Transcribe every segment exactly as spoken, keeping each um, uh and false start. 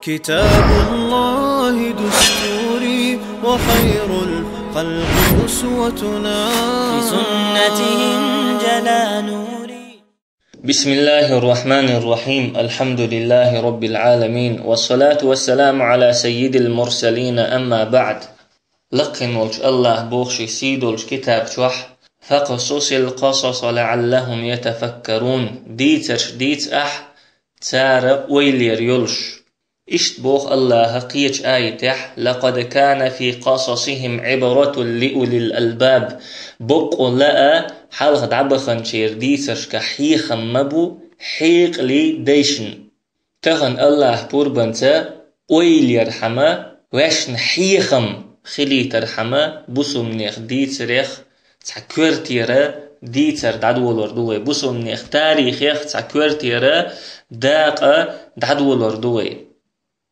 كتاب الله دستوري وخير الخلق أسوتنا. بسنته انجلى نوري. بسم الله الرحمن الرحيم. الحمد لله رب العالمين. والصلاة والسلام على سيد المرسلين. أما بعد. Лакхе волчу АллахӀа боху шен сий долчу китаб чохь: «فاقصص القصص لعلهم يتفكرون». Дийцарш дийца ахь, цара ойла яр йолуш. Иштта боху АллахӀа кхечу аятехь: «لقد كان في قصصهم عبرة لأولي الألباب». Боккъала а, хьалха дӀабаханчеран дийцаршкахь хьехам ма бу хьекъале дайшна. Тахана АллахӀа пурбанца ойла ярхьама, ваьшна хьехам хилийтархьама бусулбанех дийцарех цхьа коьртера дийцар дӀадолор ду вай, бусулбанех тарихех цхьа коьртера дакъа дӀадолор ду вай.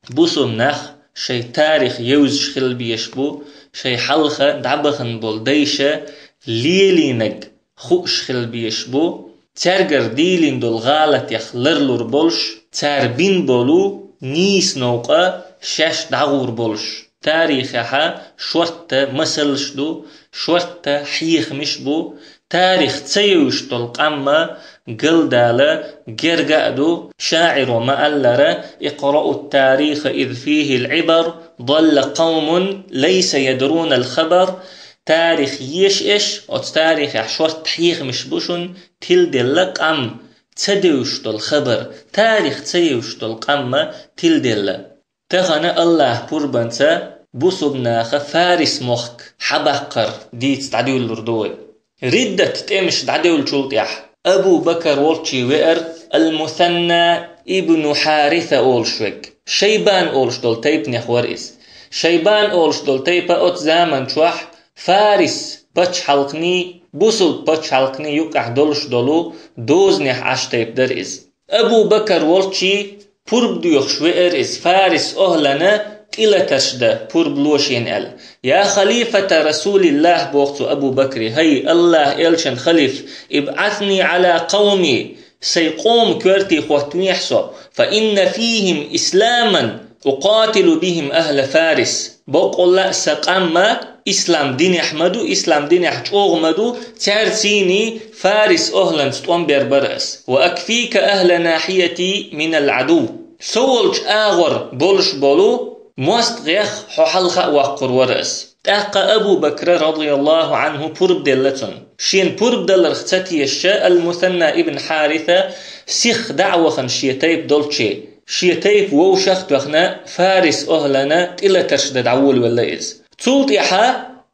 Бусулба нах шайн тарих евзаш хила безаш бу, шайн хьалха дӀабахана болу дайша лелийнарг хууш хила безаш бу, цаьргара дийлина долу гӀалатех ларлур болуш, цара бина болу нийса новкъа шаьш дӀагӀур болуш. Тарихехьа шортта масалш ду, шортта хьехамаш бу, тарих ца евзаш долу къам ма галдала герга а ду, шаӀиро ма-аллара: «اقرأوا التاريخ إذ فيه العبر، ضل قوم ليس يدرون الخبر». Тарих еша аш, оцу тарихехь шортта хьехамаш бу шуна, тиладелла къам ца девзаш долу хабар, тарих ца евзаш долу къам ма тиладелла. Тахана АллахӀа пурбанца бусулба наха Фарис мохк хьабаккхар дийца дӀадуьйлалур ду вай. Риддат тӀемаш дӀадевллачул тӀаьхьа Абу Бакр волчу веара Ал-Мусанна ибн Хьариса олуш верг. Шайбан олуш долу тайпанех вара иза. Шайбан олуш долу тайпа оцу заман чохь Фарис пачхьалкханий, бусулба пачхьалкханий юкъахь долуш долу дозанехь Ӏаш тайпа дара иза. Абу Бакр волчу пурба доьхуш веара иза, Фарис охӀлана тӀелатарш дан пурба ло шена аьлла. «يا خليفة رسول الله», боху цо Абу Бакре, хӀай АллахӀан элчан халиф, «ابعثني على قومي», сайн къоман коьрте хӀоттавехьа со, «فإن فيهم إسلاما أقاتل بهم أهل فارس». Боккъалла а сан къам ма ислам динехь ма ду, ислам динехь чӀогӀа ма ду, цаьрцаний Фарис охӀланца тӀом бер бара ас. «وأكفيك أهل ناحيتي من العدو». Со волчу агӀор болуш болу мостагӀех хьо хьалха а воккхур вара ас. ТӀаккха Абу Бакра, радияллаху Ӏанху, пурба делла цунна. Шена пурба даларх ца тешача, Ал-Мусанна ибн Хьариса сихха дӀа а вахана шен тайпа долчу, шен тайпа вовшах а тоьхна, Фарис охӀлана тӀелатарш дан дӀаволавелла иза. Цул тӀаьхьа,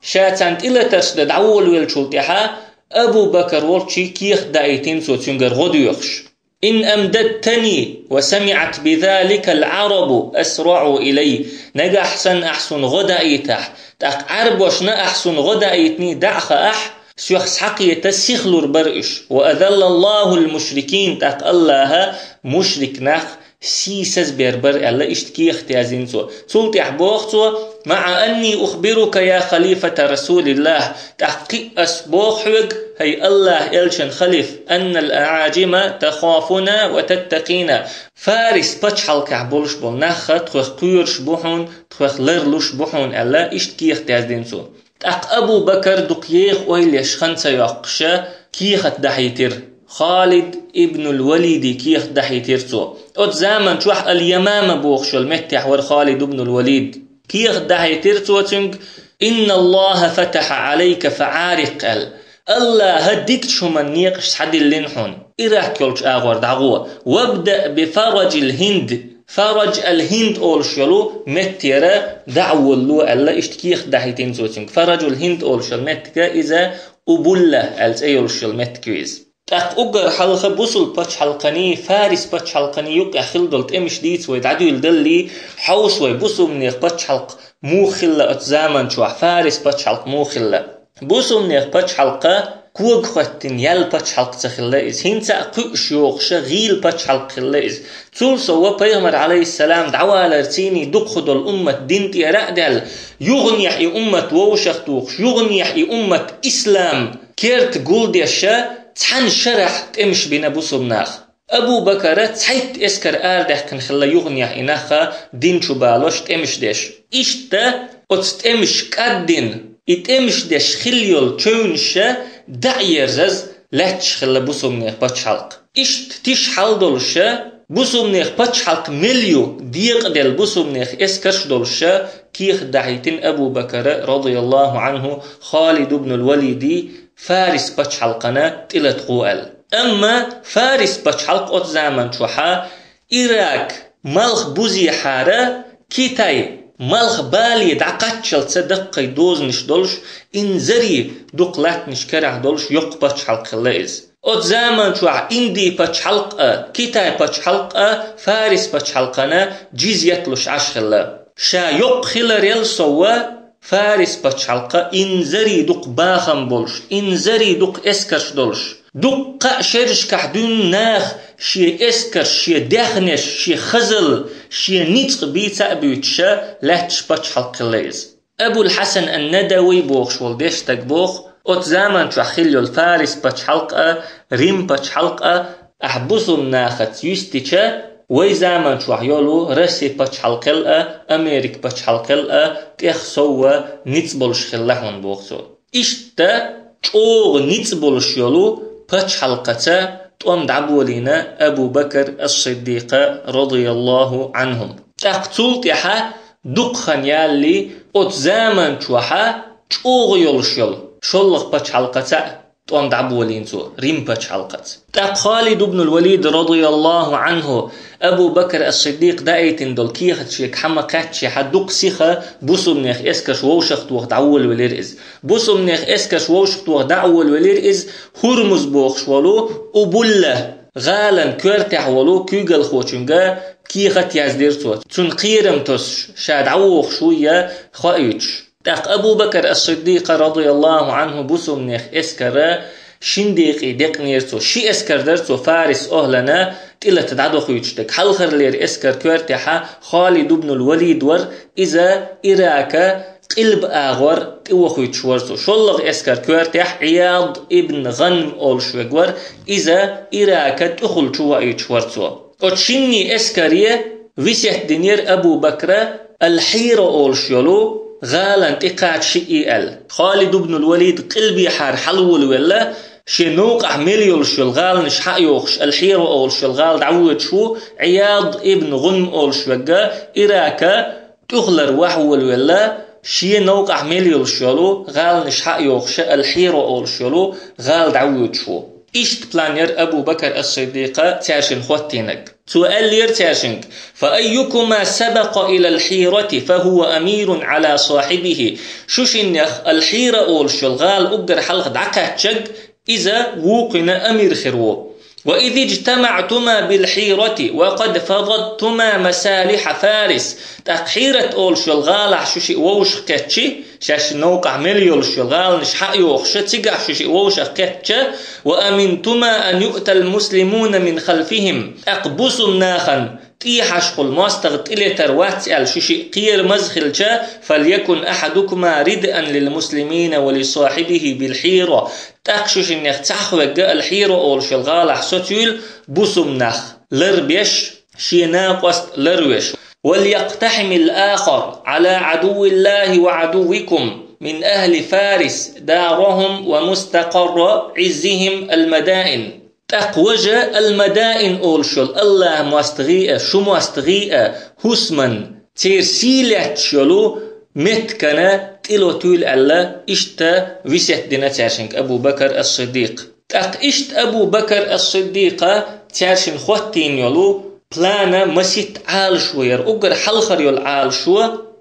ша царна тӀелатарш дан дӀаволавеллачул тӀаьхьа, Абу Бакр волчу кехат даийтина цо цуьнгара гӀо доьхуш. «إن أمددتني وسمعت بذلك العرب أسرعوا إلي». Нагахь санна ахь суна гӀо даийтахь, тӀаккха Ӏаьрбошна ахь суна гӀо даийтиний дӀа а хаахь, соьх схьакхета сихлур бара уьш. «وأذل الله المشركين», тӀаккха АллахӀа мушрик нах сийсаз бер бара аьлла, иштта кехат яздина цо. Цул тӀаьхьа боху цо: «مع أني أخبرك يا خليفة رسول الله», тӀаккха кхин а ас боху хьоьга, хӀай АллахӀан элчан халиф, «أن الأعاجم تخافنا وتتقينا». Фарис пачхьалкхехь болуш болу нахха тхох кхоьруш бу хьуна, тхох ларлуш бу хьуна аьлла, иштта кехат яздина цо. ТӀаккха Абу Бакр дукха еха ойла еш хан ца йоккхуша, кехат дахьийтира. Халид ибн ал-Валиде кехат дахьийтира цо. Оцу заман чохь Ал-Ямама бохуш йолу меттехь вара Халид ибн ал-Валид. Кехат дахьийтира цо цуьнга: «إن الله فتح عليك فعارق», аьлла. АллахӀа дикачу хӀуманна некъаш схьадиллина хьуна. Ирак йолчу агӀор дӀагӀо. «وابدأ بفرج الهند». Фараж ал-ХӀинд олуш йолу меттера дӀа а волало аьлла, иштта кехат дахьийтина цо цуьнга. Фаражул-ХӀинд олуш йолу меттига иза Убулла аьлла цӀе йолуш йолу меттиг ю иза. ТӀаккха уггар хьалха бусулба пачхьалкханий, Фарис пачхьалкханий юккъехь хилла долу тӀемаш дийца вай дӀадуьйла даллий, хьовса вай бусулбанех пачхьалкх муха хилла оцу заман чохь, Фарис пачхьалкх муха хилла. Бусулбанех пачхьалкха кога хӀоьттина ял пачхьалкх ца хилла иза. ХӀинца а кхуьуш йохуша гӀийла пачхьалкх хилла иза. Цул сов Пайхамар, Ӏалайхиссалам, дӀаваларций дукха долу уммат дин тӀера а даьлла, юханехь и уммат вовшах тухуш, юханехь и уммат ислам керта гулдеша, цхьана шарахь тӀемаш бина бусулба наха. Абу Бакара цхьайтта эскар арадаьккхина хилла юханехьа и нах дин чу балош, тӀемаш деш. Иштта оцу тӀемаш кӀаддина, и тӀемаш деш хилла йолу чевнаш дӀа а ерзаза лаьтташ хилла бусулбанех пачхьалкх. Иштта тиша хьал долуш, бусулбанех пачхьалкх мел ю декъаделла бусулбанех эскарш долуш, кехат дахьийтина Абу Бакара, радияллаху Ӏанху, Халид ибн ал-Валиди Фарис пачхьалкхана тӀелатакхо аьлла. Амма Фарис пачхьалкх оцу заман чохьа Ирак малх бузехьара, Китай малх бале дӀакхаччалца даккхий дозанаш долуш, инзаре дукха латтанаш карахь долуш йоккха пачхьалкх хилла иза. Оцу заман чохь Инди пачхьалкх а, Китай пачхьалкх а Фарис пачхьалкхана джизйат луш Ӏаш хилла. Ша йоккха хиларел сов, Фарис пачхьалкха инзаре дукха бахам болуш, инзаре дукха эскарш долуш, дуккха а шерашкахь дуьйна нах шен эскарш, шен даьхнеш, шен хазалла, шен ницкъ бийца а буьйцуша лаьтташ пачхьалкх хилла иза. Абул-Хьасан ан-Надавий бохуш волу дешна стаг боху, оцу заман чохь хилла йолу Фарис пачхьалкх а, Рим пачхьалкх а ахь бусулба нахаца юьстича, вай заман чохь йолу Росси пачхьалкхел а, Америка пачхьалкхел а тӀех сов ницкъ болуш хилла хьуна боху цо. Иштта чӀогӀа ницкъ болуш йолу пачхьалкхаца тӀом дӀаболийна Абу Бакар ас-Сиддикъа, радияллаху Ӏанхум. ТӀаккха цул тӀаьхьа дукха хан ялале, оцу заман чохьа чӀогӀа йолуш йолу шоллагӀа пачхьалкхаца тӀом дӀаболийна цо, Рим пачхьалкхаца. ТӀаккха Халид ибн ал-Валид, радияллаху Ӏанху, Абу Бакр ас-Сиддикъ даийтина долу кехат шега хьа ма кхаьччехьа, дукха сиха бусулбанех эскарш вовшахтоха дӀаволавелира иза. Бусулбанех эскарш вовшахтоха дӀа а волавелира иза, Хурмуз бохуш волу Убулла гӀалан коьртехь волу куьйгалхочуьнга кехат яздира цо, цунна кхерам тосуш, ша дӀавогӀуш вуй я хоуьйтуш. ТӀаккха Абу Бакр ас-Сиддикъа, радияллаху Ӏанху, бусулбанех эскара шин декъе декънера цо. Ши эскар дара цо Фарис охӀлана тӀелата дӀадохуьйтуш дерг. Хьалхарлера эскар коьртехьа Халид ибн ал-Валид вара, иза Ирака къилба агӀор тӀевохуьйтуш вара цо. ШоллагӀа эскар коьртехь Ӏияд ибн ГӀанм олуш верг вара, иза Ирака тӀехула чу воуьйтуш вара цо. Оцу шинне эскаре весет динера Абу Бакра Ал-Хьира олуш йолу гӀалана тӀекхача шиъ аьлла. Халид ибн ал-Валид къилбехьара хьалаволавелла, шен новкъахь мел йолуш йолу гӀаланаш хьа а йохуш, Ал-Хьира олуш йолу гӀала дӀавоьдуш ву, Ӏияд ибн ГӀунм олуш верг Ирака тӀехулара вахьа волавелла, шен новкъахь мел йолуш йолу гӀаланаш хьа а йохуша, Ал-Хьира олуш йолу гӀала дӀавоьдуш ву. Иштта план яра Абу Бакр ас-Сиддикъа цаьршинна хӀоттийнарг. Цо аьллера цаьршинга: «فأيكما سبق إلى الحيرة فهو أمير على صاحبه». Шу шиннех Ал-Хьира олуш йолу гӀала уггар хьалха дӀакхаьччаг, иза вукхуьнан амир хир ву. «وإذ اجتمعتما بالحيرة وقد فضضتما مصالح فارس». ТӀаккха Хьират олуш йолу гӀалахь шу шиъ вовшах кхетчи, шаьш новкъахь мел йолуш йолу гӀаланаш хьа а йохуша, цигахь шу шиъ вовшах кхетча, «وأمنتما أن يؤتى المسلمون من خلفهم». ТӀаккха бусулба нахана тӀехьашхула мостагӀа тӀелетар вац аьлла шу шиъ кхерамаза хилча, «فليكن أحدكما ردءا للمسلمين ولصاحبه بالحيرة». ТӀаккха шу шиннех цхьаъ верг Ал-Хьира олуш йолу гӀалахь социйла, бусулба нах ларбеш, шен накъост ларвеш. «وليقتحم الآخر على عدو الله وعدوكم من أهل فارس دارهم ومستقر عزهم المدائن». ТӀаккха важа Ал-Мадаин олуш йолу АллахӀан мостагӀий а, шу мостагӀий а, хӀусаман, церан сий лаьтташ йолу меттигана тӀелотийла аьлла, иштта весет дина цаьршинга Абу Бакр ас-Сиддикъа. ТӀаккха иштта Абу Бакр ас-Сиддикъа цаьршинна хӀоттийна йолу плана масийтта Ӏалашо яра. Уггар хьалхара йолу Ӏалашо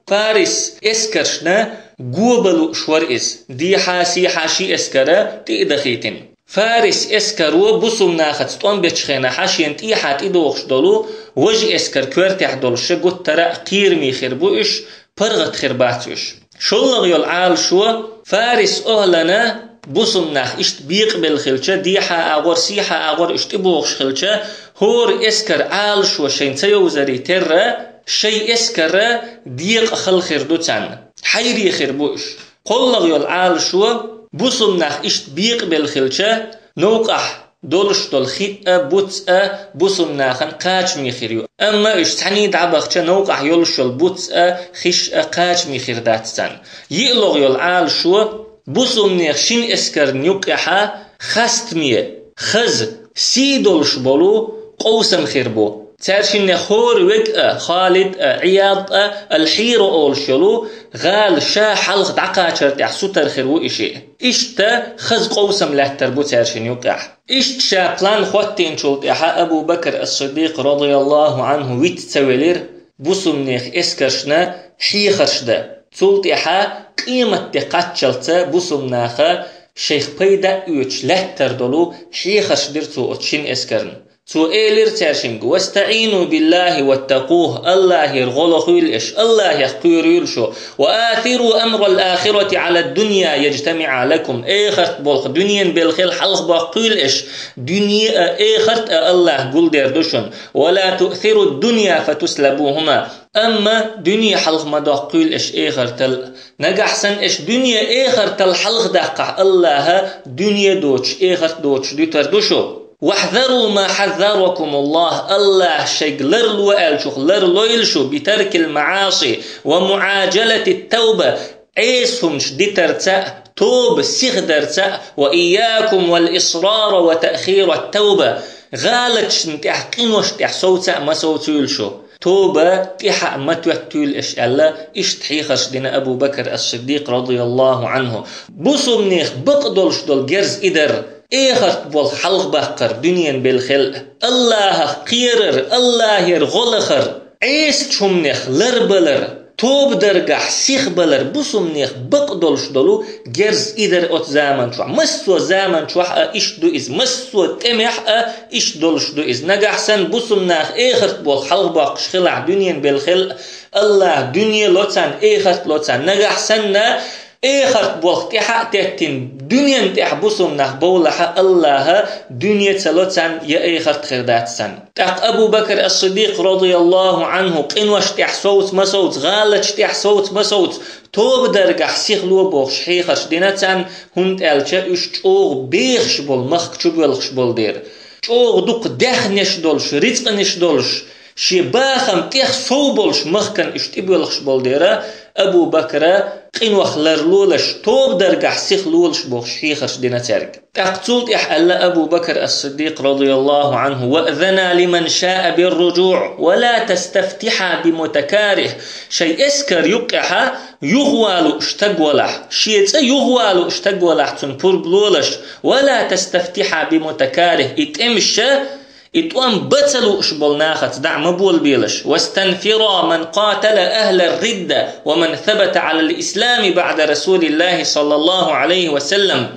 Фарис эскаршна го бан лууш вара иза, дехьа-сехьа ши эскара тӀе а дахийтина. Фарис эскаро бусулба нахаца тӀом бечу хенахьа шена тӀехьа тӀедогӀуш долу важа эскар коьртехь долуша гуттара а кхераме хир бу уьш, паргӀат хир бац уьш. ШоллагӀа йолу Ӏалашо Фарис охӀлана бусулба нах иштта бекъабелла хилча, дехьа агӀор, сехьа агӀор уьш тӀебогӀуш хилча, хӀора эскар Ӏалашо шайн ца йовзаре терра, шайн эскара декъа хала хир ду царна. Хьайре хир бу уьш. КхоаллагӀа йолу Ӏалашо бусулба нах иштта бекъабелла хилча, новкъахь долуш долу хи а, буц а бусулба нахана кхачаме хир ю. Амма уьш цхьаьний дӀабахча, новкъахь йолуш йолу буц а, хиш а кхачаме хир дац царна. ЙиълагӀа йолу Ӏалашо бусулба нехан шина эскарна юккъехьа хастаме, хаза, сий долуш болу къовсам хир бу. Цаьршиннех хӀора вег а, Халид а, Ӏияд а, Ал-Хьира олуш йолу гӀала ша хьалха дӀакхачар тӀехь сутара хир ву и шиъ. Иштта хаза къовсам лаьттар бу цаьршинна юккъехь. Иштта ша план хӀоттийначул тӀаьхьа Абу Бакр ас-Сиддикъ, радияллаху Ӏанху, виц ца велира бусулба нехан эскаршна хьехарш дан. Цул тӀаьхьа къематде кхаччалца бусулба наха шайх пайда а оьцуш лаьттар долу хьехарш дира цо оцу шина эскарна. Цо элира цаьршинга: «ВастаӀину биллахи ваттакъух», Аллахьера гӀо лохуьйла аш, Аллахьех кхоьруьйла шу. «Ва асиру амрал ахирати Ӏала дунья яжтамиӀа лакум», эхарт болх дуьненан белхел хьалха боккхуьйла аш, дуьне а, эхарт а Аллахь гулдер ду шуна. «Ва ла туъсиру дунья фатуслабухума», амма дуьне хьалха ма доккхуьйла аш эхартал. Нагахь санна аш дуьне эхартал хьалха даккхахь, Аллахьа дуьне доцуш, эхарт доцуш дуьтур ду шу. «ВахӀзару ма хьаззаракумуллахь», Аллахь шайга ларло аьллачух ларлойла шу, «битаркил маӀаси ва муӀаджалатит тавба», Ӏеса хӀуманаш дитарца а, тоба сихдарца а, «ва ийякум вал исрара ва таъхират тавба», гӀалаташна тӀехь, къиношна тӀехь совца а ма совцуьйла шу. Тоба тӀаьхьа а ма тоьттуьйла аш аьлла, иштта хьехарш дина Абу Бакр ас-Сиддикъ, радияллаху Ӏанху. Бусулба нехан бакъ долуш долу герз и дара: эхарт болх хьалха баккхар дуьненан белхел а, Аллахьах кхерар, Аллахьера гӀо лахар, Ӏесачу хӀуманех ларбалар, тоба даргахь сихбалар, бусулба нехан бакъ долуш долу герз и дара оцу заман чохь. Массо а заман чохь а иштта ду иза, массо а тӀемехь а иштта долуш ду иза. Нагахь санна бусулба наха эхарт болх хьалха боккхуш хилахь дуьненан белхел а, Аллахь дуьне ло царна, эхарт ло царна. Нагахь санна эхарт болх тӀаьхьа а теттина, дуьненан тӀехь бусулба нах бовлахьа, Аллахьа дуьне ца ло царна, я эхарт хир дац царна. ТӀаккха Абу Бакр ас-Сиддикъ, радияллаху Ӏанху, къиношна тӀехь совца ма совца, гӀалаташна тӀехь совца ма совца, тоба даргахь сихло бохуш хьехарш дина царна, хӀунда аьлча уьш чӀогӀа бехаш болу махка чу боьлхуш болу дера. ЧӀогӀа дукха даьхнеш долуш, рицкъанаш долуш, шен бахам тӀех сов болуш махкана уьш тӀебоьлхуш болу дера, Абу Бакра къинойх ларлолаш, тоба даргахь сихлолаш бохуш хьехарш дина цаьрга. ТӀаккха цул тӀаьхьа аьлла Абу Бакр ас-Сиддикъ, радияллаху Ӏанху: «Ваъзана лиман шаа бир-руджуӀ, ва ла тастафтихьа би мутакарих». Шайн эскар юккъехьа юхавалуш стаг валахь, шен цӀа юхавалуш стаг валахь, цунна пурба лолаш, «ва ла тастафтихьа би мутакарих», и тӀемаша, и тӀом бан ца лууш болу нахаца дӀа а ма болабелаш. «Вастанфира ман къатала ахлар-ридда ва ман сабата Ӏалал-ислами баъда Расулиллахи саллаллаху Ӏалайхи ва саллам».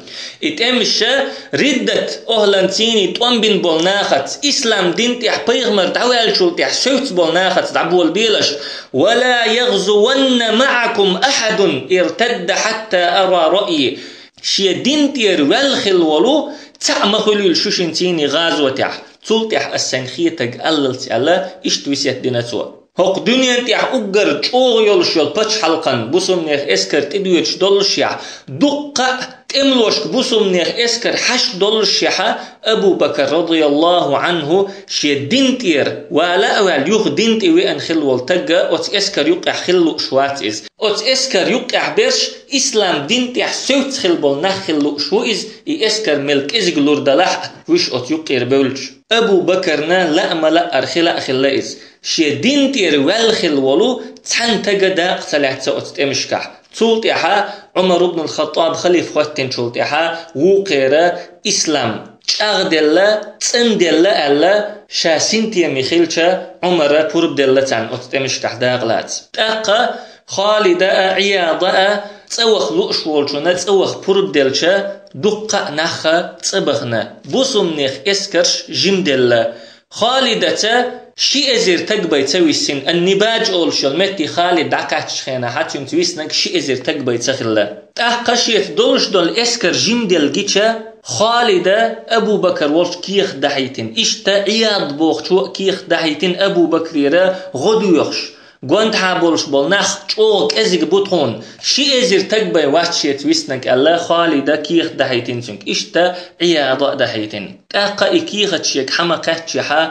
И тӀемаша риддат охӀланцийний тӀом бина болу нахаца, ислам дин тӀехь пайхамар дӀаваьллачул тӀехь соьвц болу нахаца дӀаболабелаш. «Ва ла ягӀзуванна маӀакум ахьадун иртадда хьатта ара раъйи». Шен дин тӀера ваьлла хилла волу цхьаъ ма хуьлийла шу шин цийний гӀазотехь. Цул тӀаьхьа ас сайн хетаг аллалц аьлла, иштта весет дина цо. ХӀокху дуьнен тӀехь уггар чӀогӀа йолуш йолу пачхьалкхан бусулба нехан эскар тӀедоьдуш доллушехь, дуккха а тӀемалошка бусулба нехан эскар хьашт доллушехьа, Абу Бакр, радияллаху Ӏанху, шен дин тӀера вала а ваьлла, юха дин тӀе веана хилла волу тагга оцу эскар юккъехь хилла лууш вац иза. Оцу эскар юккъехь берш ислам дин тӀехь соьвц хилла болу нах хилла лууш ву иза, и эскар мел кӀезиг лур далахь а, вуьш оцу юккъера бевллачу. Абу Бакарна лаа ма лаъара хила а хилла иза. Шен дин тӀера ваьлла хилла волу цхьана тага дакъа ца лаьцна оцу тӀемашкахь. Цул тӀаьхьа Ӏумар ибн ал-Хаттаб халифа хӀоьттинчул тӀаьхьа вукхера ислам чӀагӀделла, цӀанделла аьлла, ша синтеме хилча, Ӏумара пурба делла царна оцу тӀемашкахь дакъа лаца. ТӀаккха Халида а, Ӏияда а цӀа ваха лууш волчунна цӀа ваха пурба делча, дуккха а нах цӀа бахана, бусулба нехан эскарш жимделла. Халидаца ши эзар таг бен ца виссина, ан-Нибаж олуш йолу метте Халид дӀакхаьччачу хенахь, цуьнца виснарг ши эзар таг бен ца хилла. ТӀаккха шеца долуш долу эскар жимделла гича, Халида Абу Бакар волчу кехат дахьийтина. Иштта Ӏияд бохучо а кехат дахьийтина Абу Бакрера гӀо доьхуш. гондахьа болуш болу нах чӀогӀа кӀезиг бу тхуна, ши эзар таг бен вац шеца виснарг аьлла, Халида кехат дахьийтина цуьнга, иштта Ӏияда а дахьийтина. ТӀаккха и кехат шега хьа ма кхаьччехьа,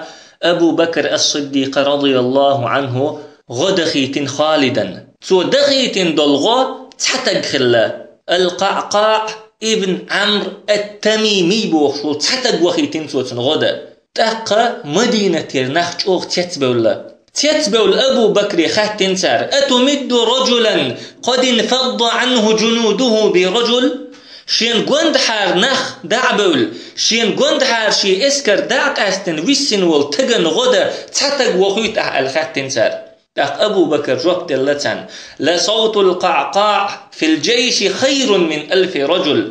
Абу Бакр ас-Сиддикъа, радияллаху Ӏанху, гӀо дахийтина Халидан. Цо дахийтина долу гӀо цхьа таг хилла, Ал-КъаӀкъаӀ ибн Ӏамр ат-Тамимий бохуш волу цхьа таг вахийтина цо цунна гӀо дан. ТӀаккха Мадинатера нах чӀогӀа цецбевлла. Цецбевлла Абу Бакре хаьттина цара: «Атумидду раджулан къад инфадда Ӏанху джунудуху би раджул?» Шен гондахьара нах дӀа а бевлла, шен гондахьара шен эскар дӀа а къаьстина виссина волу тагана гӀо дан цхьа таг вохуьйту ахь аьлла хаьттина цара. ТӀаккха Абу Бакр жоп делла царна: «Ла савтул къаӀкъаӀ фил джайши хайрун мин алфи раджул».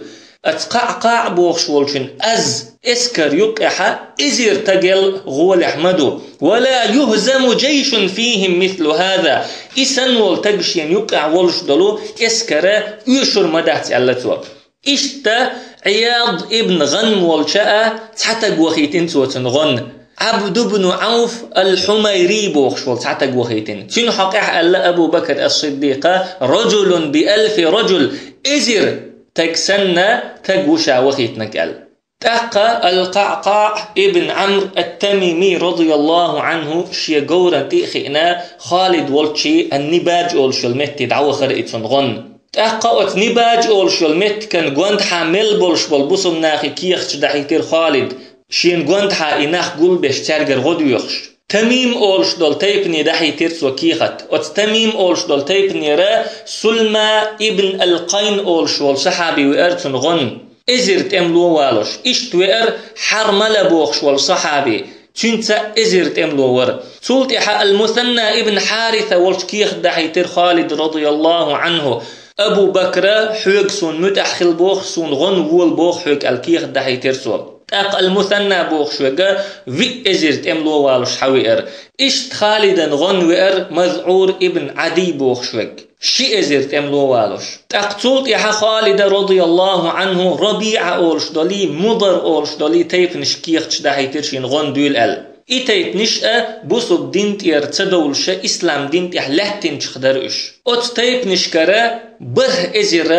Ацу КъаӀкъаӀ бохуш волчун аз эскар юккъехьа эзар тагел гӀолехь ма ду. «Ва ла юхзаму джайшун фихим мислу хаза». И санна волу таг шена юккъехь волуш долу эскара оьшур ма дац, аьлла цо. Иштта Ӏияд ибн ГӀанм волча а цхьа таг вахийтина цо цунна гӀо дан. Ӏабд ибн Ӏауф ал-Хьумайри бохуш волу цхьа таг вахийтина. Цуьнан хьокъехь аьлла Абу Бакр ас-Сиддикъа: «Раджулун би алфи раджул», эзар таг санна таг ву ша вахийтинарг аьлла. ТӀаккха Ал-КъаӀкъаӀ ибн Ӏамр ат-Тамими, радияллаху Ӏанху, шен говран тӀе а хиъна, Халид волчу Нибадж олуш йолу метте дӀавахара и цунна гӀо дан. ТӀаккха оцу Нибадж олуш йолу меттиган гондахьа мел болуш болу бусалба нахе кехаташ дахьийтира Халида, шена гондахьа и нах гулбеш, цаьргара гӀо доьхуш. Тамим олуш долу тайпане дахьийтира цо кехат. Оцу Тамим олуш долу тайпанера Сулма ибн ал-Къайн олуш волу сахьаби веара цунна гӀо дан, эзар тӀемало валош. Иштта веара Хьармала бохуш волу сахьаби, цуьнца эзар тӀемало вара. Цул тӀаьхьа Ал-Мусанна ибн Хьариса волчу кехат дахьийтира Халида, радияллаху Ӏанху. «Абу Бакра, хьоьга суна муьтӀахь хила боху, суна гӀо дан вола боху хьоьга», аьлла кехат дахьийтира цо. ТӀаккха Ал-Мусанна бохуш верг виъ эзар тӀемало валош схьавеара. Иштта Халидан гӀо дан веара МазӀур ибн Ӏадий бохуш верг, ши эзар тӀемало валош. ТӀаккха цул тӀаьхьа Халида, радияллаху Ӏанху, РабиӀа олуш долий, Мудар олуш долий тайпанаш кехаташ дахьийтира шена гӀо дан дуьйла аьлла. И тайпанаш а бусалба дин тӀера ца довлуша, ислам дин тӀехь лаьттинчух дара уьш. Оцу тайпанашкара бархӀ эзар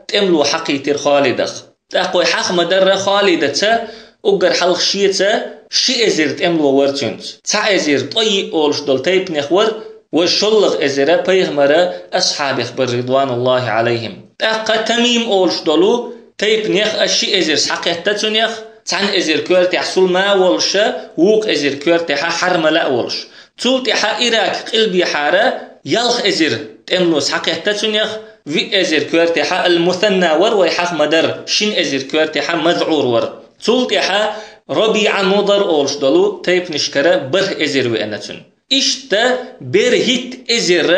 тӀемало схьакхийтира Халидах. ТӀаккха вай хьаха ма-дарра, Халидаца уггар хьалха шеца ши эзар тӀемало вара цуьнца. Цхьа эзар ТӀаййиъ олуш долу тайпанех вара, вай шоллагӀа эзар пайхамара асхьабех бара, ридвануллахи Ӏалайхим. ТӀаккха Тамим олуш долу тайпанех а ши эзар схьакхетта цунех, цхьана эзар коьртехь Сулма а волуша, вукху эзар коьртехьа Хьармала а волуш. Цул тӀаьхьа Ирак къилбехьара ялх эзар тӀемало схьакхетта цунех, виъ эзар коьртехьа Ал-Мусанна вара, вай хьаха ма-дарра, шина эзар коьртехьа МазӀур вара. Цул тӀаьхьа РабиӀа, Мудар олуш долу тайпанашкара бархӀ эзар веана цуьнан. Иштта берхӀитта эзар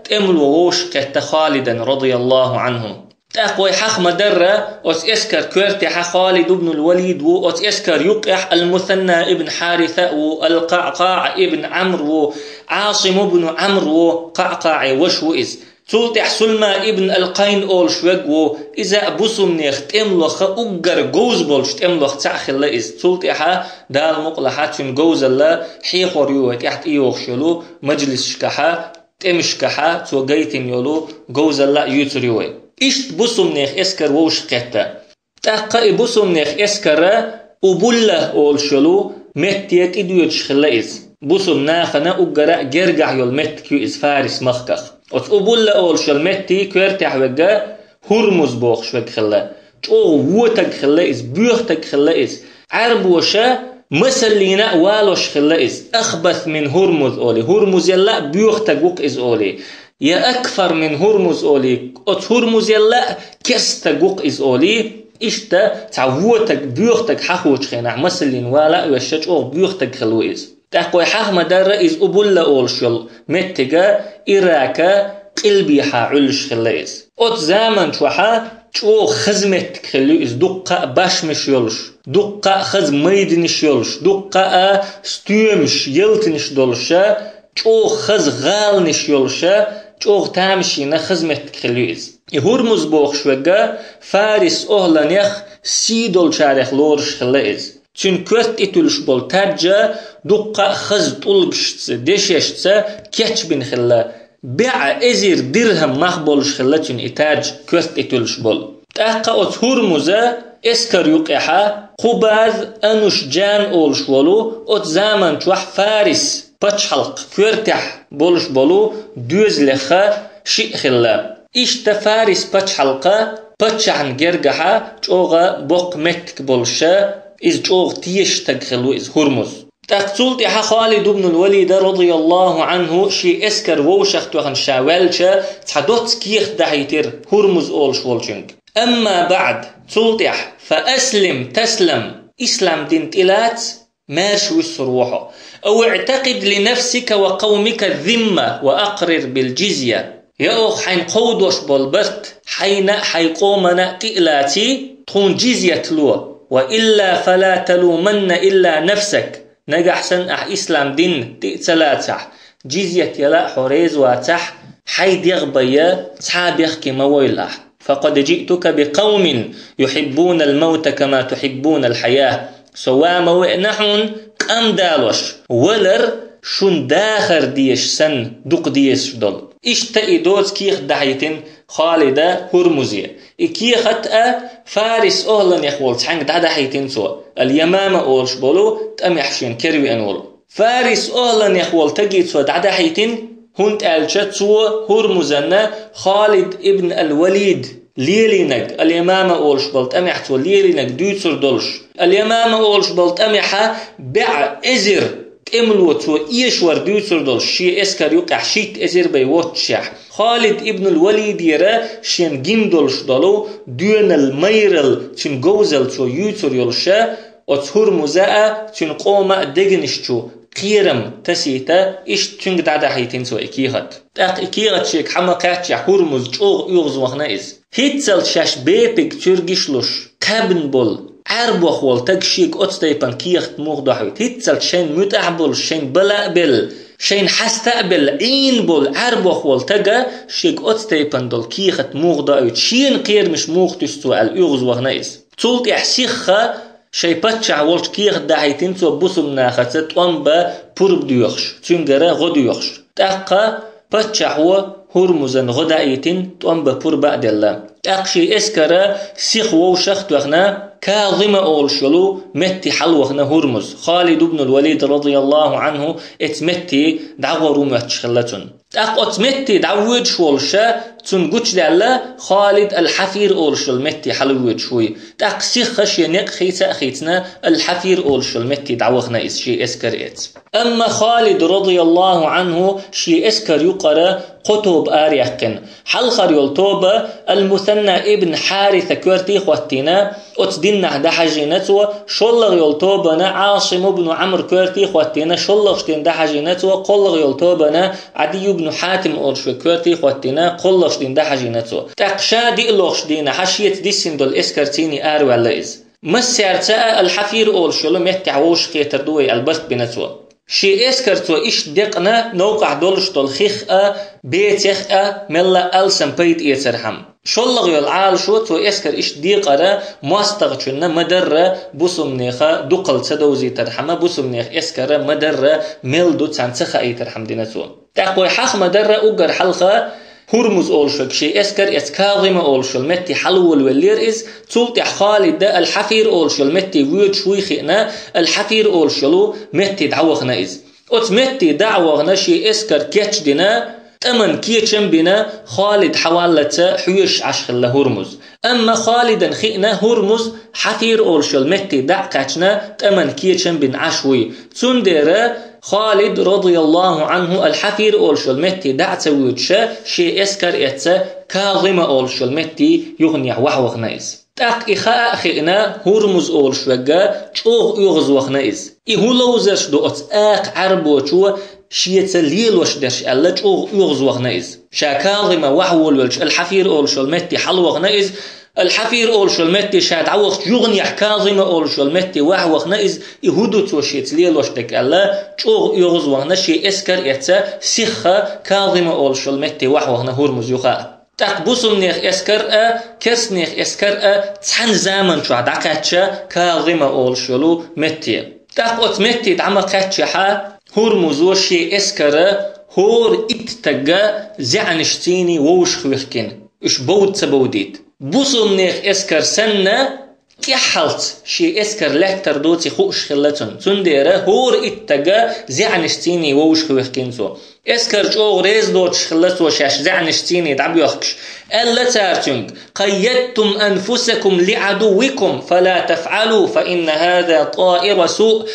тӀемало вовшахкхетта Халидан, радияллаху Ӏанху. ТӀаккха вай хьаха ма-дарра, оцу эскар коьртехьа Халид ибн ал-Валид ву, оцу эскар юккъехь Ал-Мусанна ибн Хьариса а ву, Ал-КъаӀкъаӀ ибн Ӏамр ву, Ӏасим ибн Ӏамр ву, КъаӀкъаӀе ваша ву иза. Цул тӀаьхьа Сулма ибн ал-Къайн олуш верг ву, иза а бусалбанех тӀемалоха уггар говза болчу тӀемалоха цхьаъ хилла иза. Цул тӀаьхьа Дала мукъалахьа цуьнан говзалла хьехор ю вай тӀехь тӀейогӀуш йолу мажлисашкахьа, тӀемашкахьа цо гайтина йолу говзалла а юьйцур ю вай. Иштта бусалбанех эскар вовшахкхетта. ТӀаккха и бусалбанех эскара Убулла олуш йолу метте тӀедоьдуш хилла иза. Бусалба нахана уггара а гергахь йолу меттиг ю иза Фарис махках. Оцу Убулла олуш йолу метте коьртехь верг ХӀурмуз бохуш верг хилла. ЧӀогӀа вон таг хилла иза, боьха таг хилла иза. Ӏаьрбоша масаллина а валош хилла иза. «Ахбас мин ХӀурмуз» олий, ХӀурмузелла а боьха таг ву-кх иза олий. «Я акфар мин ХӀурмуз» олий, оцу ХӀурмузелла а керста таг ву-кх иза олий. Иштта цхьа вон таг, боьха таг хьахочу хенахь, масаллина вала а вешша, чӀогӀа боьха таг хилла ву иза. ТӀаккха вай хьаха ма-дарра, иза Убулла олуш йолу меттига Ирака къилбехьа Ӏуьллуш хилла иза. Оцу заман чохьа чӀогӀа хаза меттиг хилла ю иза, дуккха а башмиш йолуш, дуккха а хаза майданаш йолуш, дуккха а стоьмаш, ялтанаш долуша, чӀогӀа хаза гӀаланаш йолуша, чӀогӀа тамашийна хаза меттиг хилла ю иза. И ХӀурмуз бохуш верг Фарис охӀланех сий долчарех лоруш хилла иза. Цуьнан коьрта тӀетуьллуш болу таьржа дуккха а хаза тӀулгашца, дешешца кечбина хилла. бӀе эзар дирхӀам мах болуш хилла цуьнан и таж, коьрта тӀе туьллуш болу. ТӀаккха оцу ХӀурмуза эскар юкъехьа Хубаз Ануш Джан олуш волу, оцу заман чохь Фарис пачхьалкх коьртехь болуш болу доьзалех шиъ хилла. Иштта Фарис пачхьалкха паччахьна гергахьа чӀогӀа боккха меттиг болуша, иза чӀогӀа тешаш стаг хилла ву иза ХӀурмуз. ТӀаккха цул тӀаьхьа Халид ибн ал-Валида, радияллаху Ӏанху, шен эскар вовшах тоьхна ша ваьлча, цхьа доцца кехат дахьийтира ХӀурмуз олуш волчуьнга. Амма баӀд, цул тӀаьхьа, фа аслим таслам, ислам дин тӀелаца, маьрша вуьссур ву хьо. Ав иӀтакъид ли нафсика ва къавмика зимма ва акърир бил джизья. Я оха хьайна кховдош болу барт хьайна а, хьайн къомана а тӀе а лаций, тхуна джизьят ло. Ва илла фала талуманна илла нафсак. Нагахь санна ахь ислам дин тӀе а ца лацахь, джизьят яла а хьо реза вацахь, хьайн дегӀ бай цхьа а бехке ма войла ахь. Факъад джиътука би къавмин юхьиббунал мавта кама тухьиббунал хьаят. Со ва ма веана хьуна къам далош, валар шун дахар дезаш санна дукха дезаш долу. Иштта и доцца кехат дахьийтина Халида ХӀурмузе. И кехат а Фарис охӀланех волу цхьаьнга дӀадахьийтина цо, ал-Ямама олуш болу тӀамехь шена кера веана волу. Фарис охӀланех волу стаге цо дӀадахьийтина, хӀунда аьлча цо ХӀурмузанна Халид ибн ал-Валид лелийнарг, ал-Ямама олуш болу тӀамехь цо лелийнарг дуьйцур долуш. Ал-Ямама олуш болу тӀамехьа бӀе эзар тӀемало цо эшавар дуьйцур долуш, шен эскар юкъехь шийтта эзар бай воццушехь. Халид ибн ал-Валидера шен гина долуш долу доьналла майралла, цуьнан говзалла цо юьйцур йолуша, оцу ХӀурмуза а, цуьнан къома а дегнаш чу кхерам тасийта, иштта цуьнга дӀадахьийтина цо и кехат. ТӀаккха и кехат шега хьа ма кхаьччехь ХӀурмуз чӀогӀа оьгӀазвахана иза. ХӀинццалц шаьш бепиг цуьргаш луш, кхаьбна болу, Ӏаьрбох волу стаг шега оцу тайпана кехат муха дохьуьйту? ХӀинццалц шайна муьтӀахь болуш, шайна бала а белла, шайна хьаста а белла, Ӏийна болу, Ӏаьрбох волу стага шега оцу тайпана долу кехат муха дохьуьйту? Шена кхерамаш муха туьсу цо аьлла оьгӀазвахана иза. Цул тӀаьхьа сихха шайн паччахь волчу кехат дахьийтина цо бусулба нахаца тӀом бан пурба доьхуш, цуьнгара гӀо доьхуш. ТӀаккха паччахьо ХӀурмузан гӀо даийтина, тӀом бан пурба а делла. ТӀаккха шен эскара сиха вовшах а тоьхна, Казима олуш йолу метте хьалавахана ХӀурмуз, Халид ибн ал-Валид, радияллаху Ӏанху, эцу метте дӀагӀор ву моьттуш хилла цунна. ТӀаккха оцу метте дӀавоьдуш волуша, цунна гучудаьлла Халид ал-Хьафир олуш йолу метте хьалавоьдуш вуй. ТӀаккха сихха шен некъ хийца а хийцина, ал-Хьафир олуш йолу метте дӀавахана иза шен эскар эца. Амма Халид, радияллаху Ӏанху, шен эскар юкъара кхо тоба араяьккхина. Хьалхара йолу тоба ал-Мусанна ибн Хьариса коьрте а хӀоттийна, оцу диннахь дӀахьажийна цо, шоллагӀа йолу тобана Ӏасим ибн Ӏамр коьрте а хӀоттийна, шоллагӀчу дийнахь дӀахьажийна цо, кхоллагӀа йолу тобана Ӏадий ибн Хьатим олуш верг коьрте а хӀоттийна, кхоллагӀчу дийнахь дӀахьажийна цо. ТӀаккха ша диълагӀчу дийнахь шеца диссина долу эскарций араваьлла иза. Массаьрца а ал-Хьафир олуш йолу меттехь вовшахкхетар ду вай аьлла барт бина цо. Шен эскар цо иштта декъна, новкъахь долуш долу хих а, бецех а мелла а алсам пайда эцархьама. ШоллагӀа йолу Ӏалашо цо эскар иштта декъара мостагӀчунна ма-дарра бусулбанеха дукхалла ца довзийтархьама, бусулбанех эскара ма-дарра мел ду царна ца хаийтархьама дина цо. ТӀаккха вай хьаха ма-дарра уггар хьалха ХӀурмуз олуш верг шен эскар эца Казима олуш йолу метте хьалаволавеллера иза, цул тӀаьхьа Халид а ал-Хьафир олуш йолу метте воьдуш вуй хиъна, ал-Хьафир олуш йолу метте дӀавахана иза. Оцу метте дӀа а вахана, шен эскар кечдина, тӀаман кечам бина, Халид хьаваллалца хьоьжуш Ӏаш хилла ХӀурмуз. Амма Халидан хиъна ХӀурмуз Хьафир олуш йолу метте дӀа а кхаьчна, тӀаман кечам бина Ӏаш вуй. Цундела Халид, радияллаху Ӏанху, ал-Хьафир олуш йолу метте дӀа а ца воьдуша, шен эскар эца Казима олуш йолу метте юханехьа вахьа вахана иза. ТӀаккха и хаа а хиъна, ХӀурмуз олуш верг чӀогӀа оьгӀазвахана иза. И хӀун ловзарш ду оцу акха Ӏаьрбочо шеца лелош дерш аьлла, чӀогӀа оьгӀазвахана иза. Ша Казима вахьаволавелча, ал-Хьафир олуш йолу метте хьалавахана иза, ал-Хьафир олуш йолу метте ша дӀавахча, юханехьа Казима олуш йолу метте вахьа вахана иза, и хӀун ду цо шеца лелош дерг аьлла, чӀогӀа оьгӀазвахана, шен эскар эца, сихха Казима олуш йолу метте вахьа вахана ХӀурмуз юха а. ТӀаккха бусулбанех эскар а, керстанех эскар а цхьана заман чохь дӀакхаьчча Казима олуш йолу метте. ТӀаккха оцу метте дӀа ма кхаьччахьа, ХӀурмузо шен эскара хӀора итт стага зӀенаш цӀийний вовшахвихкина, уьш бовда ца бовдийта. Бусалба нехан эскар санна, тӀеххьалц шен эскар лаьттар доций хууш хилла цунна. Цундела хӀора итт стага зӀенаш цӀийний вовшахвихкина цо. Эскар чӀогӀа реза доцуш хилла цо шаьш зӀенаш цӀийний дӀабоьхкаш. Аьлла цара цуьнга: «قيدتم أنفسكم لعدوكم فلا تفعلوا فإن هذا طائر سوء».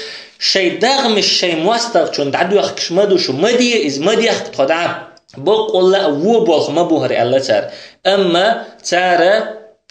Шайн дегӀмаш шайн моастагӀчунна дӀадоьхкаш ма ду шу, ма де иза, ма дехка тхо дӀа. Боккъалла а вон болх ма бу хӀара, аьлла цара. Амма цара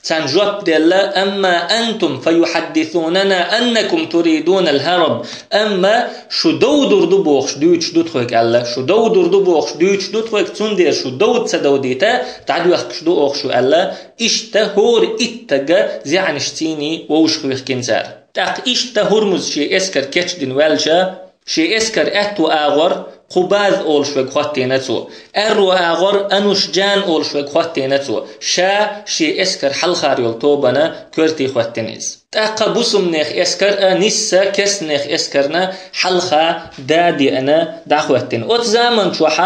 царна жоп делла: «أما أنتم فيحدثوننا أنكم تريدون الهرب». Амма шу довдур ду бохуш дуьйцуш ду тхоьга, аьлла. Шу довдур ду бохуш дуьйцуш ду тхоьга, цундела шу довда ца довдийта, дӀадоьхкаш ду оха шу, аьлла. Иштта хӀора итт стага зӀенаш цӀийний вовшахвихкина цара. ТӀаккха иштта ХӀурмуза шен эскар кечдина ваьлча, шен эскар аьтту агӀор Кхубаз олуш верг хӀоттийна цо. Аьрру агӀор Анушжан олуш верг хӀоттийна цо. Ша шен эскар хьалхара йолу тобанна коьрте хӀоттийна иза. ТӀаккха бусалба нехан эскар а нисса керста нехан эскарна хьалха да а деана дӀахӀоттийна. Оцу заман чохь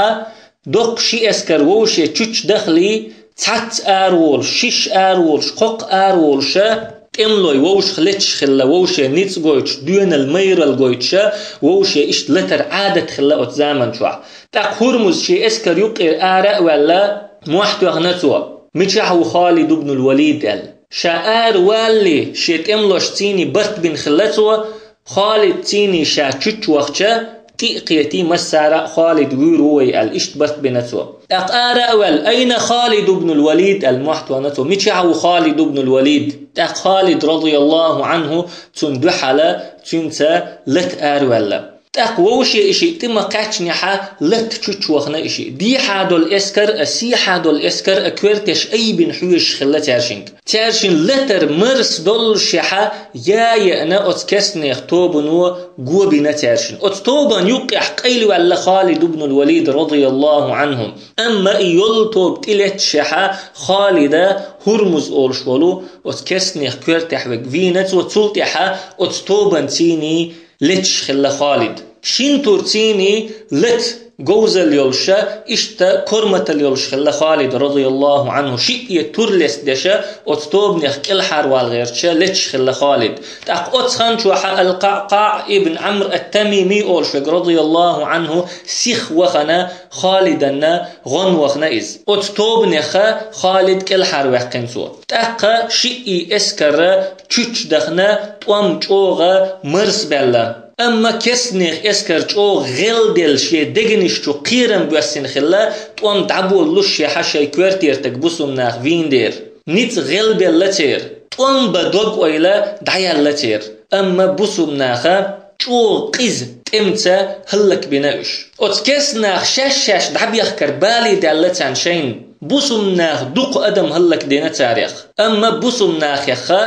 доккха ши эскар вовше чучча дахале, цхьацца ара волуш, шиша ара волуш, кхокха ара волуша, тӀемалой вовшах леташ хилла, вовше ницкъ гойтуш, доьналла, майралла гойтуша, вовше иштта латар Ӏадат хилла оцу заман чохь. ТӀаккха ХӀурмуза шен эскар юккъера ара а ваьлла, мохь тоьхна цо: «Мичахь ву Халид ибн ал-Валид?» – аьлла. Ша ара валале, шен тӀемалошций барт бина хилла цо, Халидций ша чучча вахча, тӀе а кхетий, массара а Халид вуьйр ву вай аьлла, иштта барт бина цо. ТӀаккха ара а ваьлла: «Айна Халид ибн ал-Валид?» – аьлла, мохь тоьхна цо: «Мичахь ву Халид ибн ал-Валид?» ТӀаккха Халид, радияллаху Ӏанху, цунна дуьхьал цуьнца лата ара ваьлла. ТӀаккха вовше и шиъ тӀе ма кхаьчнехь, лата чучча вахна и шиъ. Дехьа долу эскар а, сехьа долу эскар а коьртеш айбина хьоьжуш хилла цаьршинга. Цаьршинна латар марс доллушехь, я еана оцу керста нехан тобано го бина цаьршинна. Оцу тобанна юккъехь къайлаваьлла Халид ибн ал-Валид, радияллаху Ӏанху. Амма и йолу тоба тӀелетташехь, Халида ХӀурмуз олуш волу оцу керста нехан коьртехь верг вийна цо, цул тӀаьхьа оцу тобанций леташ хилла Халид. Шина турций лата говзалла йолуша, иштта корматалла йолуш хилла Халид, радияллаху Ӏанху, шиъ тур лестадеша, оцу тобанех кӀелхьарвала гӀерташа леташ хилла Халид. ТӀаккха оцу хан чохь Ал-КъаӀкъаӀ ибн Ӏамр ат-Тамими олуш верг, радияллаху Ӏанху, сиха вахана, Халиданна гӀон вахна иза. Оцу тобанеха Халид кӀелхьарваьккхина цо. ТӀаккха шиъ эскара чучча дахна, тӀом чӀогӀа марсабаьлла. Амма керста нехан эскар чӀогӀа гӀелделла, шен дегнаш чу кхерам боьссина хилла, тӀом дӀаболлушехь шайн коьртера стаг бусалба нах вийна дера. Ницкъ гӀелбелла церан, тӀом бан дог-ойла дӀаяьлла церан. Амма бусалба наха чӀогӀа къиза тӀемца хӀаллакбина уьш. Оцу керста наха шаьш-шаьш дӀабехкар бале даьлла царна шайна. Бусалба наха дукха адам хӀаллакдина царех. Амма бусалба нахехха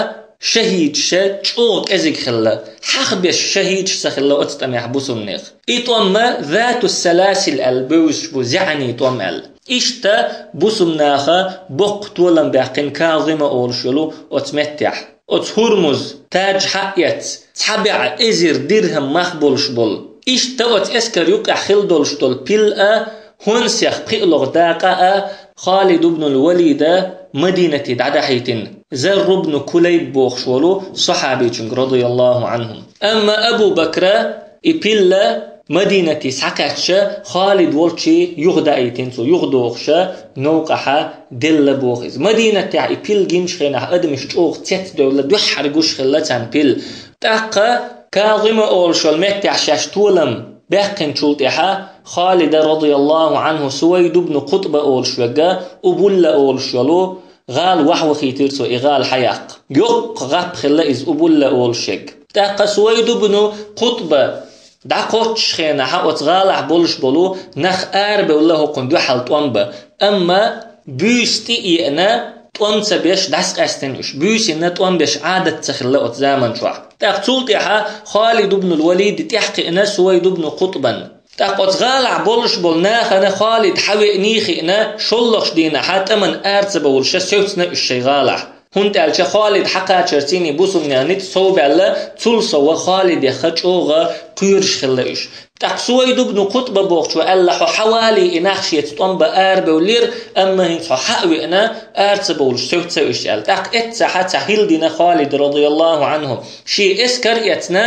шахӀидаш чӀогӀа кӀезиг хилла. Хьахбеш шахӀидаш ца хилла оцу тӀамехь бусалба нех. И тӀом Зату Саласил аьлла бевзаш бу, зӀений тӀом аьлла. Иштта бусалба наха боккха толам баьккхина Казима олуш йолу оцу меттехь. Оцу ХӀурмуз, Таж хьаэцна, цхьа бӀе эзар дирхӀам мах болуш болу. Иштта оцу эскар юккъехь хилла долуш долу пил а, хӀонсех пхиъ логӀа дакъа а Халид ибн ал-Валида Мадинате дӀадахьийтина, Зарр ибн Кулайб бохуш волу сахьабичуьнга, радияллаху Ӏанху. Амма Абу Бакра и пил а Мадинате схьакхаьчча, Халид волчу юхадаийтина цо, юхадохуша, новкъахьа делла боху иза. Мадинатехь и пил гинчу хенахь адамаш чӀогӀа цецдевлла, дуьххьара гуш хилла царна пил. ТӀаккха Казима олуш йолу меттехь шаьш толам баьккхинчул тӀаьхьа Халида, радияллаху Ӏанху, Сувайд ибн Къутба олуш верг, Убулла олуш йолу гӀала вахвахийтира цо, и гӀала хьаяккха. Йоккха гӀап хилла иза, Убулла олуш ерг. ТӀаккха Сувайд ибн Къутба дӀакхоччуш хенахь, оцу гӀалахь болуш болу нах арабевлла хӀокхунна дуьхьал тӀом бан. Амма буьйса тӀе а еана, тӀом ца беш дӀасакъаьстина уьш. Буьйсанна тӀом беш Ӏадат ца хилла оцу заман чохь. ТӀаккха цул тӀаьхьа Халид ибн ал-Валид тӀаьхьакхиъна Сувайд ибн Къутбан. ТӀаккха оцу гӀалахь болуш болу нахана Халид хьавеъний хиъна, шоллагӀчу дийнахьа тӀаман ара ца бовлуша севцна уьш шайн гӀалахь. ХӀунда аьлча Халид хьакхачарца бусалба наьха ницкъ совбаьлла, цул сов Халидах чӀогӀа кхоьруш хилла уьш. ТӀаккха Сувайд ибн Къутба бохучо аьлла: «Хьо хьавале, и нах шеца тӀом бан арабевллера, амма хӀинца хьо хьа а веана, ара ца бовлуш севца уьш», — аьлла. ТӀаккха эццахьа цхьа хӀилла дина Халида, радияллаху Ӏанху, шен эскар а эцна,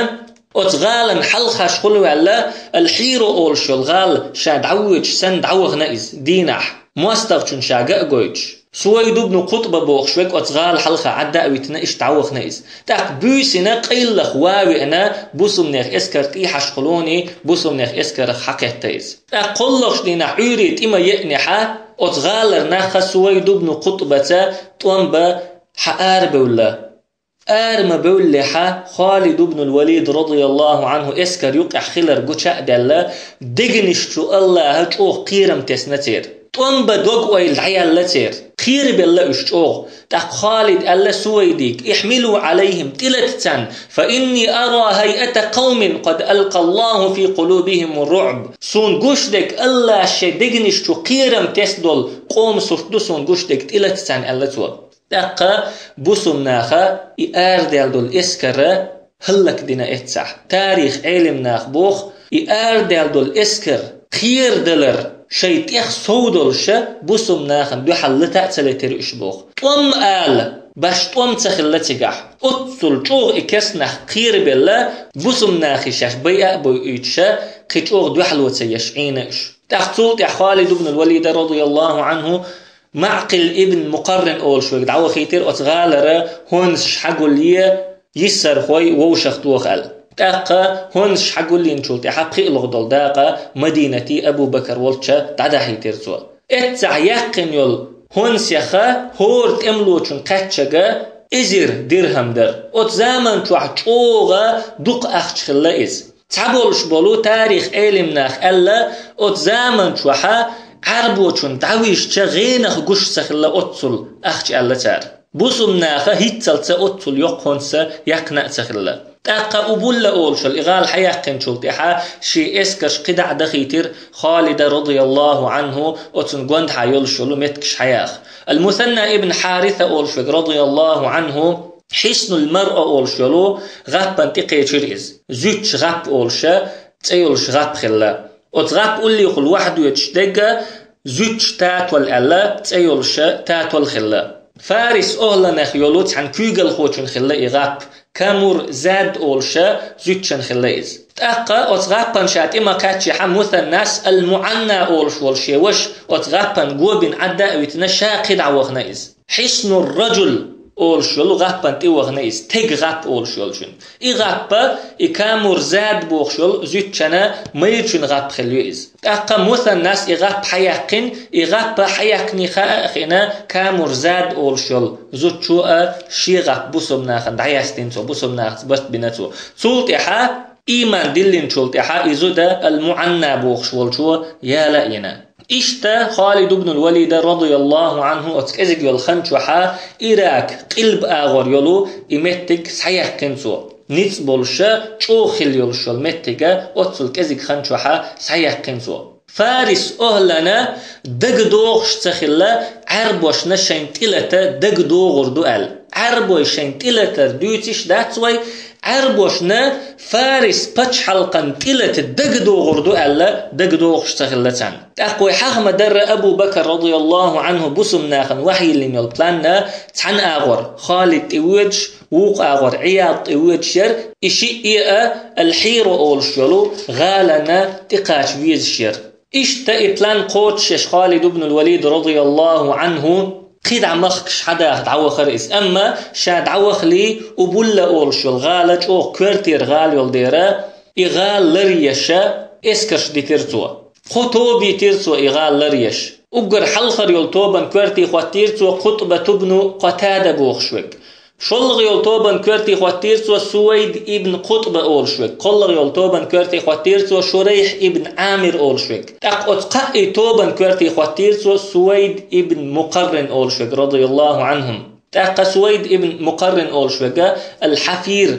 оцу гӀалана хьалха хьалхашхула ваьлла, Аль-Хьийра олуш йолу гӀала ша дӀавоьдуш санна дӀавахана иза дийнахь, мостагӀчунна ша ган а гойтуш. Сувайд ибн Къутба бохуш верг оцу гӀала хьалха Ӏадда а витина, иштта дӀавахана иза. ТӀаккха буьйсина къайлаха ван а веана, бусалба нехан эскар тӀехьашхулоний, бусалба нехан эскарах хьакхетта иза. ТӀаккха кхоалгӀачу дийнахь Ӏуьйре тӀе ма еанехьа, оцу гӀалара нах Сувайд ибн Къутбаца тӀом бан хьа арабевлла. Ара ма бевллехьа, Халид ибн аль-Валид, радияллаху Ӏанху, эскар юкъехь хилар гуча а даьлла, дегнаш чу Аллаха чӀогӀа кхерам тесна церан. ТӀом бан дог-ойла дӀаяьлла церан. Кхерабелла уьш чӀогӀа. ТӀаккха Халид аьлла Сувайдига: «Ихьмилу Ӏалайхим, тӀелата царна, фа инни ара хайата къавмин къад алкъаллаху фи къулубихим ар-руӀб». Суна гуш дерг, Аллаха шайн дегнаш чу кхерам тесна долу къоман сурт ду суна гуш дерг, тӀелата царна, аьлла цо. ТӀаккха бусалба наха и арадаьлла долу эскар хӀаллакдина эццахь. Тарих Ӏелам наха боху, и арадаьлла долу эскар кхерадалар шайн тӀех сов долуша бусалба нахана дуьхьал лата а ца летира уьш боху. ТӀом ала, баш тӀом ца хилла цигахь. Оццул чӀогӀа и керста нах кхерабелла, бусалба нахе шаьш байа а бойуьйтуша, кхин чӀогӀа дуьхьало ца еш Ӏийна уьш. ТӀаккха цул тӀаьхьа Халид ибн аль-Валида, радияллаху Ӏанху, Маъкъил ибн Мукъаррин олуш верг дӀавахийтира оцу гӀалара хӀонсаш хьагулъе, йиссархой вовшах тоха аьлла. ТӀаккха хӀонсаш хьагулйинчул тӀаьхьа пхиълагӀа долу дакъа Мадинате Абу Бакар волча дӀадахьийтира цо. Эццахь яьккхина йолу хӀонсех хӀора тӀемалочун кхаьчнарг эзар дирхӀам дара. Оцу заман чохь чӀогӀа дукха ахча хилла иза. Цхьаболуш болу тарих Ӏелам наха аьлла, оцу заман чохь Ӏарбочун дӀавижча гӀенах гуш ца хилла оццул ахча, аьлла цара. Бусалба наха хӀинццалц оццул йоккха хӀонс яьккхина а ца хилла. ТӀаккха Убулла олуш йолу и гӀала хьаяьккхинчул тӀаьхьа шен эскарш кхидӀа а дахийтира Халида, радияллаху Ӏанху, оцунна гондахьа йолуш йолу меттигаш хьаяха. Аль-Мусанна ибн Хьариса олуш верг, радияллаху Ӏанху, Хьиснуль Маръа олуш йолу гӀаппана тӀекхечира иза. Зуьтташ гӀап олуша цӀе йолуш гӀап хилла. Оцу гӀап уллехула вахьа доьдуш дерг а, Зуьтташ татол аьлла, цӀе йолуша татол хилла. Фарис охӀланах йолу цхьана куьйгалхочун хилла и гӀап, Камур Зад олуша зуьтташан хилла иза. ТӀаккха оцу гӀаппана ша тӀе ма кхаьччехьа, Мусаннас аль-МуӀанна олуш волу шен ваша оцу гӀаппана го бина Ӏадда а витина, ша кхидӀа вахана иза. Хьиснур-Раджул олуш йолу гӀаппана тӀе вахана иза, тега гӀап олуш йолчун. И гӀаппа, и Камур Зад бохуш йолу зуьтташана майрачун гӀап хилла ю иза. ТӀаккха Мусаннас и гӀап хьаяьккхина, и гӀаппа хьаяьккхиний хаа а хиъна, Камур Зад олуш йолу зудчо а шен гӀап бусалба нахана дӀаяьстина цо, бусалба нахаца барт бина цо. Цул тӀаьхьа ийман диллинчул тӀаьхьа и зуда аль-МуӀанна бохуш волчо яла а йина. Иштта Халид ибн аль-Валида, радияллаху Ӏанху, оцу кӀезиг йолу хан чохьа Ирак къилба агӀор йолу и меттиг схьаяьккхина цо. Ницкъ болуша, чӀогӀа хилла йолуш йолу меттига оццул кӀезиг хан чохьа схьаяьккхина цо. Фарис охӀлана дагадогӀуш ца хилла, Ӏаьрбошна шайн тӀелата дагадогӀур ду аьлла. Ӏаьрбой шайн тӀелатар дуьйцуш дац вай, Ӏаьрбошна Фарис пачхьалкхан тӀелата дагадогӀур ду аьлла, дагадогӀуш ца хилла царна. ТӀаккха вай хьаха ма-дарра Абу Бакр, радияллаху Ӏанху, бусалба нахана вахьийиллина йолу планна цхьана агӀор Халид тӀе воьдуш, вукху агӀор Ӏияд тӀе воьдуш яра, и шиъ а аль-Хьийра олуш йолу гӀалана тӀекхача везаш яра. Иштта и план кхочушъеш Халид ибн аль-Валид, радияллаху Ӏанху, кхидӀа махкаш хьадаха дӀавахара иза. Амма ша дӀавахале, Убулла олуш йолу гӀала чӀогӀа коьртера гӀала йолу дера, и гӀала ларъеш эскарш дитира цо. Кхо тоба йитира цо и гӀала ларъеш. Уггар хьалхара йолу тобанан коьрте хӀоттийра цо Кхутбат ибн Къатада бохуш верг. ШолгӀа йолу тобанан коьрте хӀоттийра цо Сувайд ибн Къутба олуш верг. КхоалгӀа йолу тобанан коьрте хӀоттийра цо Шурайх ибн Ӏамир олуш верг. ТӀаккха оцу кхаа тобанан коьрте хӀоттийра цо Сувайд ибн Мукъаррин олуш верг, радияллаху Ӏанхум. ТӀаккха Сувайд ибн Мукъаррин олуш верг аль-Хьафир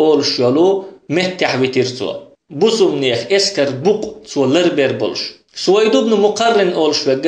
олуш йолу меттехь витира цо. Бусалба нехан эскар букъ цо ларбер болуш. Сувайд ибн Мукъаррин олуш верг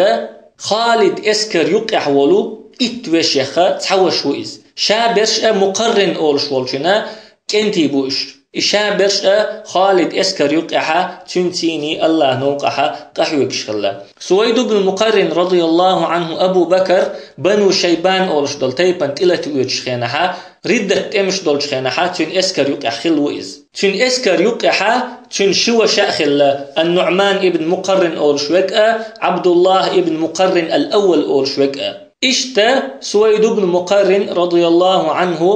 Халид эскар юккъехь волу итт вешех цхьа ваша ву иза. Ша берш а Мукъаррин олуш волчуьнан кӀентий бу уьш. И ша берш а Халид эскар юккъехьа, цуьнан цӀийнан Аллахьан новкъахьа къахьоьгуш хилла. Сувайд ибн Мукъаррин, радияллаху Ӏанху, Абу Бакар Бану Шайбан олуш долу тайпана тӀелата воьдучу хенахьа, риддат тӀемаш долчу хенахьа, цуьнан эскар юккъехь хилла ву иза. Цуьнан эскар юккъехьа цуьнан ши ваша а хилла, ан-Нуъман ибн Мукъаррин олуш верг а, Абдуллах ибн Мукъаррин ал-Аввал олуш верг а. Иштта Сувайд ибн Мукъаррин, радияллаху Ӏанху,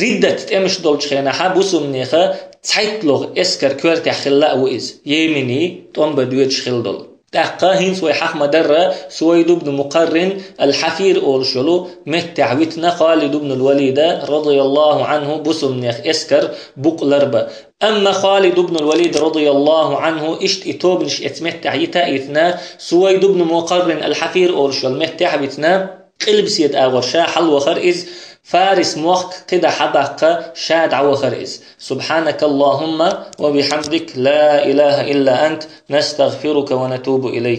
риддат тӀемаш долчу хенахьа бусулбанеха цхьайтталгӀа эскар коьртехь хилла а ву иза, Йемене тӀом бан доьдуш хилла долу. ТӀаккха хӀинца вай хьаха ма-дарра, Сувайд ибн Мукъаррин ал-Хьафир олуш йолу меттехь витина Халид ибн ал-Валида, радияллаху Ӏанху, бусулбанех эскар букъ ларбан. Амма Халид ибн ал-Валид, радияллаху Ӏанху, иштта и тобанаш эцу меттехь йита а йитина, Сувайд ибн Мукъаррин ал-Хьафир олуш йолу меттехь а витина, къилбаседа агӀор ша хьалавахара иза, Фарис мохк кхидӀа хьабаккха ша дӀавахара иза. سبحانك اللهم وبحمدك، لا إله إلا أنت، نستغفرك ونتوب إليك.